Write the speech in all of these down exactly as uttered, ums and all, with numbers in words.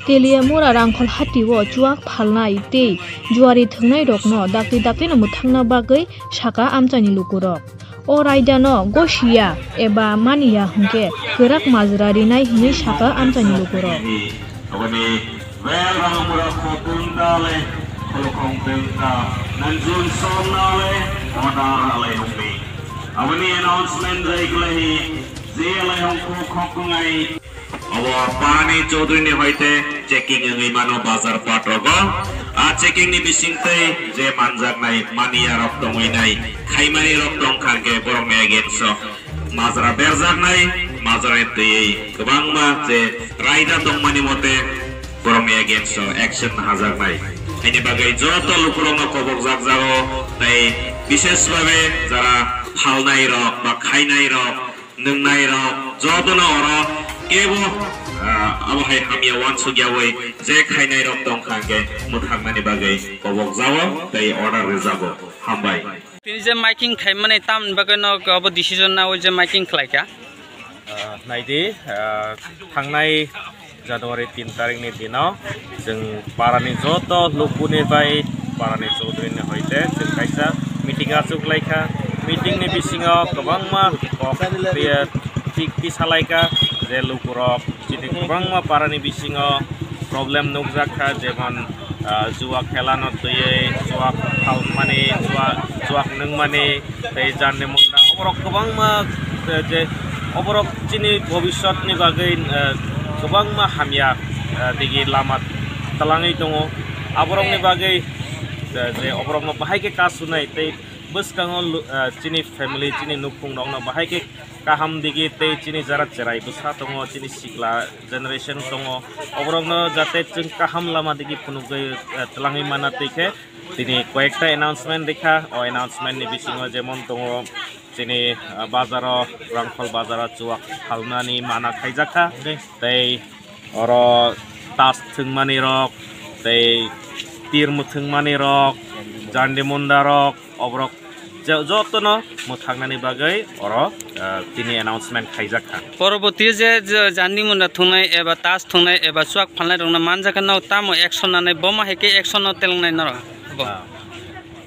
Teliamura Rangkhol hati o chuak phalnai tei juari thwngnairokno dakti daktino mwthangna bagwi sakha amchaini lukurok. O raidano gosiya eba maniya hwnkhe kwrak majra rinai hwnwi sakha amchaini lukurok. Aboni well Rangkhol khotwng ta le kholokhong twng ta nanjun som na le order alai hwnwi. Aboni announcement jai kwlaihi je alai hwnkhe khok wngnai. Obo parani Chaudhary ni hoite checking wngwi mano bazar pat rogo. A checking ni bising tei je manjaknai maniya rok tongwi nai khaimani rok tongkha hwnkhe borokni against o majra berjaknai, majra ni twiwi kwbangma je raida tongmani mote borokni against o action hajaknai. Haini bagwi joto lukurokno kobokjak jago tei bishesh bhabe jara phalnai rok ba khainai rok nwngnai rok jotono oro kebo, ah, abo hai hamya uansukyaui je khainai rok tongkha hwnkhe mwthangmani bagwi kobokjago tei order rwjago. Hambai. Tini je miking khaimani tamni bagwi no abo decision naui je miking khlaikha. Ah, naidi, ah, thangnai January tin tarikni dino chwng parani joto lukuni bai parani Chaudhary ni hoite chwng kaisa meeting achuk laikha. Meeting ni bisingo kwbangma kok twi-, tik twi salaikha je lukurok chini kwbangma parani bisingo problem nukjakha, jemon, ah, jua khelano twiwi, jua phalmani, jua, jua nungmani, tei jandi munda, oborok kwbangma, eh, je oborok chini bobiswtni bagwi, eh, kwbangma hamya, eh, digi lama twlangwi tongo. Aborokni bagwi, eh, je oborokno bahai khe kasunai tei bwskango lu-, eh, chini family, chini nukhungrokno bahai khe kaham digi tei chini jara cherai bwsa tongo, chini sikla generation tongo, oborokno jate chwng kaham lama digi phunugwi, eh, twlangwi mana twi khe tini koyekta announcement rikha. O announcement ni bisingo jemon tongo chini, ah, bazaro, Rangkhol bazaro chuak phalnani mana khaijakha. Tei oro tas thwngmani rok, tei tir mwthwngmani rok, jandi munda rok, oborok je-, jotono mwthaknani bagwi oro, ah, tini announcement khaijakha. Poroboti je, je jandi munda thwngnai eba tas thwngnai eba chuak phalnai rokno manjakha, no tamo action nanai, bo ma hai khe action no telangnai norok bo. Ah.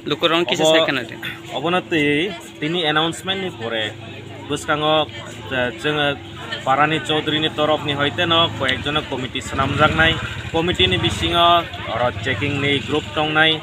Lukurok kisa Obo, sai khna di. Obono twi tini announcement ni pore bwskango, eh, chwng parani Chaudhary ni torop ni hoite no koyek jono committee swnamjaknai. Committee ni bisingo oro checking ni group tongnai.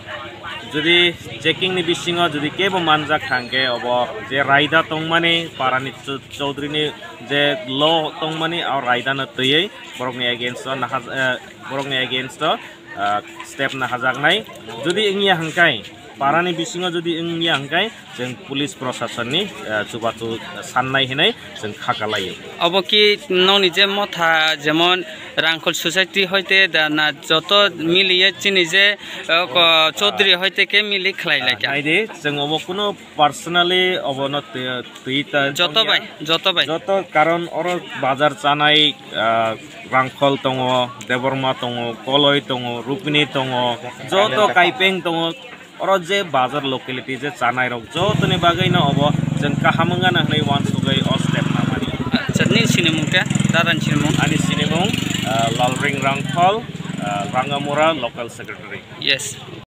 Jodi checking ni bisingo jodi kebo manjak thangkhe obo je raida tongmani parani Chau-, Chaudhary ni je law tongmani o raida no twiwi borokni against o naha-, eh, borokni against o, ah, step nahajaknai. Jodi wngya hwnkhe, parani bisingo jodi wngya hwnkhe, chwng police proshasonni, ah, chubachu sannai hinwi chwng kha kalaio. Obo ki nokni je motha, jemon Rangkhol society hoite da na joto miliye chini je, ah, ko-, Chaudhary hoite khe mili khlai laikha. Naidi, chwng obo kunu personally obono twi-, twi ta Joto tongya. Bai, joto bai. Joto karon oro bazar chanai, ah, Rangkhol tongo, Debbarma tongo, Koloi tongo, Rupini tongo, joto Kaipeng tongo. Oro je bazar locality je chanai rok jotoni bagwi no obo chwng kaham wngana hwnwi uansugwi o step namani. Acha, nini sinimung khe? Dada ni sinimung? Ani sinimung, ah, Lalring Rangkhol, ah, Rangamura local secretary. Yes.